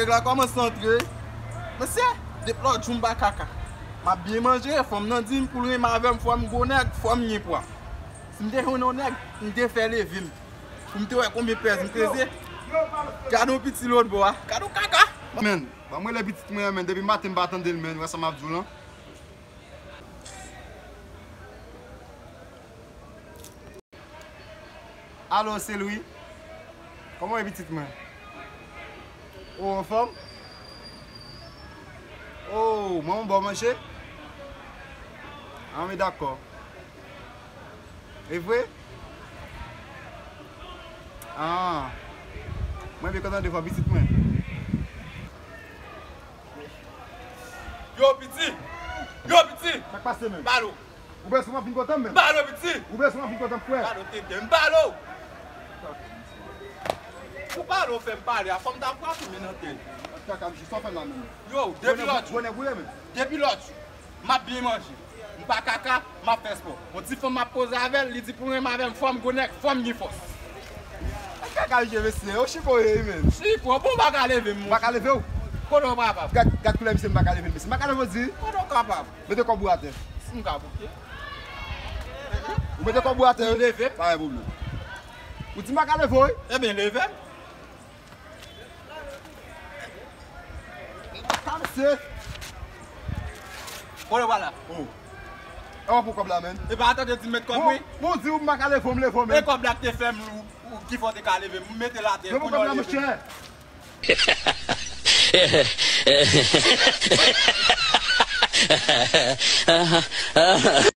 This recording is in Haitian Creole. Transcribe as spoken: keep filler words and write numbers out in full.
Nèg la kòmanse antre. Mesye, depi lòt jou m pa kaka. M ap byen manje, fanm nan di m pou l renmen avè m, fò m gwo nèg, fò m gen pwa. Si m te jwenn yon nèg, m te fè leve m. Pou m te wè konbyen pèz m peze. Gade yon piti lòt bò a. Gade yon kaka. Men, ban m rele pitit mwen an, men, depi maten m pa tande l, men, wè sa m ap di w lan. Alo, se Louis. Kòman w ye, pitit mwen? Ou anfòm? Oh, manman ba w manje? Ah, men dakò. E vre? Ah. Mwen byen kontan de vwa pitit mwen. Yo, piti! Yo, piti! Sa k pase, menm? Balo! Ou bezwen w ap vin kontan m, menm? Balo, piti! Ou bezwen w ap vin kontan m, frè? Balo, tete, m balo! Ou balo fè m pale, a fò m ta frape men nan tèt. Kaka, misye, sa w fè la, menm? Yo, depi lòt jou. Bonè boule, menm. Depi lòt jou. M ap byen manje. M pa kaka, m ap fè spò. Yon ti fanm m ap koze avè l, li di pou l renmen avè m, fò m gwo nèg, fò m gen fòs. Kaka, mesye, mesye, yo chiko ye, menm. Chiko, pou m pa ka leve m, monchè. M pa ka leve w? Kote w kapab? Gad, gad koulè misye, m pa ka leve l, mesye. M pa ka leve w, di. Kote w kapab? Mete kòb ou atè. Si m ka bouke. Ou mete kòb ou atè. Leve. Pa gen pwoblèm. Ou di m pa ka leve w, wi. Ebyen, leve m. Kamse. Kote w pral la? Oh. E w ap pran kòb la, menm. E pa atande di m met kòb, wi. Bon, bon, di w m pa ka leve w, m leve w, menm. E kòb la k te fè m lou, ou ki fè w te ka leve m, m mete l atè, kounye a w leve m. Mwen pran kòb la, monchè.